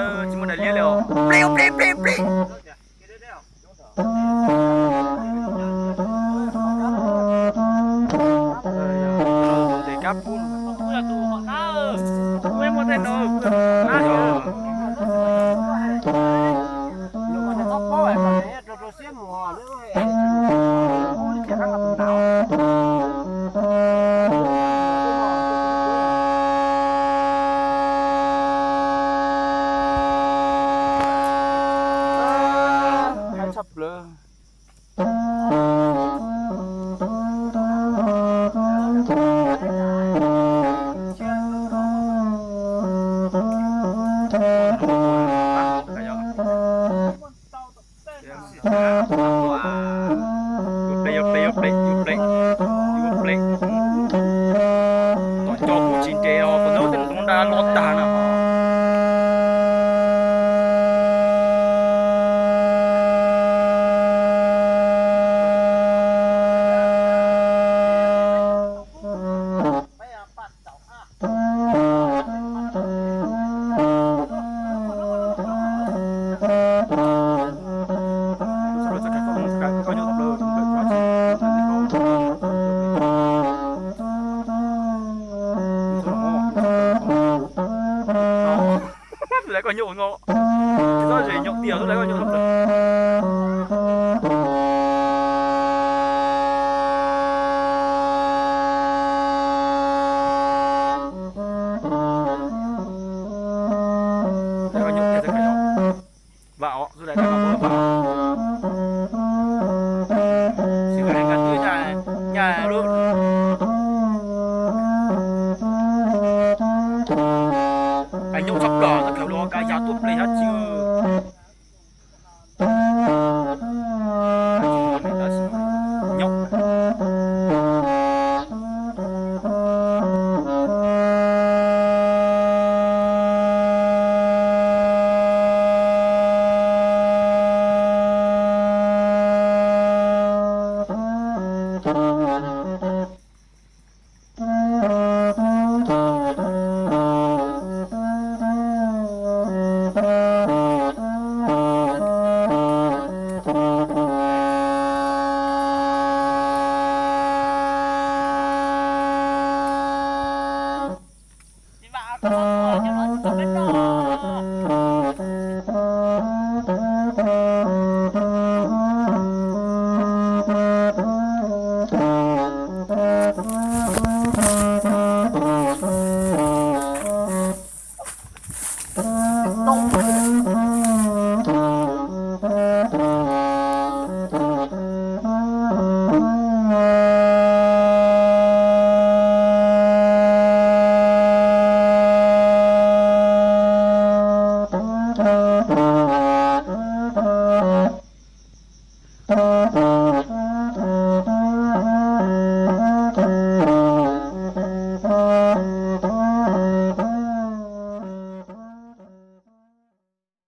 Tsis muaj daim liab li os. Plig, plig, plig, plig. Tes kab pub. Tshaj plaws. Yuav ple, yuav ple, yuav ple, yuav ple, yuav ple. Tom co kuj tsis nres os, tus nub tej tus nra los tag na. Tus ntawd koj nyuam no, tsis txhob zes nyom tiag, tus ntawd koj nyuam no. Vam os, tus ntawd vam os. Tsis nqa nqa twb nyaj lub. Qee nyuj txhob plos, txhob khaws los kav yas tuaj ple yab tsis. Nyob.